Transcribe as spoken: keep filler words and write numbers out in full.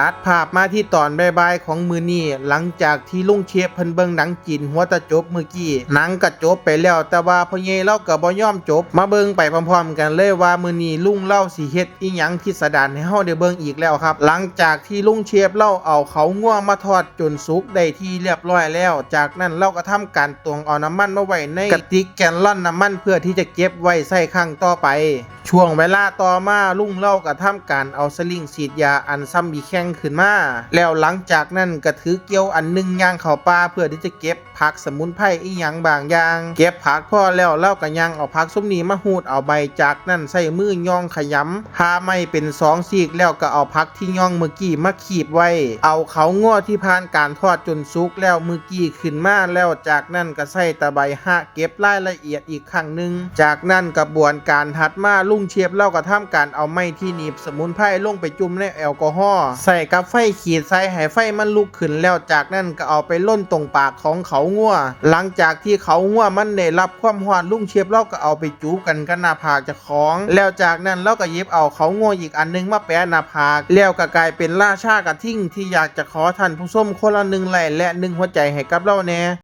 ตัดภาพมาที่ตอนบ่ายๆของมื้อนี้ หลังจากที่ลุงเชฟเพิ่นเบิ่งหนังจีนหัวตะจบมื้อกี้ หนังก็จบไปแล้ว แต่ว่าพ่อใหญ่ลาวก็บ่ยอมจบ มาเบิ่งไปพร้อมๆกันเลยว่ามื้อนี้ลุงลาวสิเฮ็ดอิหยังพิสดารให้เฮาได้เบิ่งอีกแล้วครับ หลังจากที่ลุงเชฟลาวเอาเขางัวมาทอดจนสุกได้ที่เรียบร้อยแล้ว จากนั้นลาวก็ทำการตวงเอาน้ำมันมาไว้ในกระติกแกลลอนน้ำมัน เพื่อที่จะเก็บไว้ใช้ครั้งต่อไป ช่วงเวลาต่อมาลุงลาวก็ทำการเอาสลิงฉีดยาอันซ่ำอีแข้งขึ้นมา แล้วหลังจากนั้นก็ถือเกี่ยวอันหนึ่งย่างเข้าป่า เพื่อที่จะเก็บผักสมุนไพรอีหยังบางอย่าง เก็บผักพอแล้วลาวก็ย่างเอาผักซุมนี้มาฮูดเอาใบ จากนั้นใช้มือย่องขยำผ่าไม้เป็นสองซีก แล้วก็เอาผักที่ย่องมื้อกี้มาคีบไว้ เอาเขางัวที่ผ่านการทอดจนสุกแล้วมื้อกี้ขึ้นมา แล้วจากนั้นก็ใช้ตะไบฮะเก็บรายละเอียดอีกครั้งหนึ่ง จากนั้นกระบวนการถัดมาลุงเชฟลาวก็ทำการเอาไม้ที่หนีบสมุนไพรลงไปจุ่มในแอลกอฮอล์ใส่กับไฟขีดใส่ให้ไฟมันลุกขึ้น แล้วจากนั้นก็เอาไปล่นตรงปากของเขางัว หลังจากที่เขางัวมันได้รับความร้อน ลุงเชฟลาวก็เอาไปจูกันกับหน้าผากเจ้าของ แล้วจากนั้นลาวก็หยิบเอาเขางัวอีกอันหนึ่งมาแปะหน้าผาก แล้วก็กลายเป็นราชากระทิงที่อยากจะขอท่านผู้ชมคนละหนึ่งไลค์และหนึ่งหัวใจให้กับลาวแหน่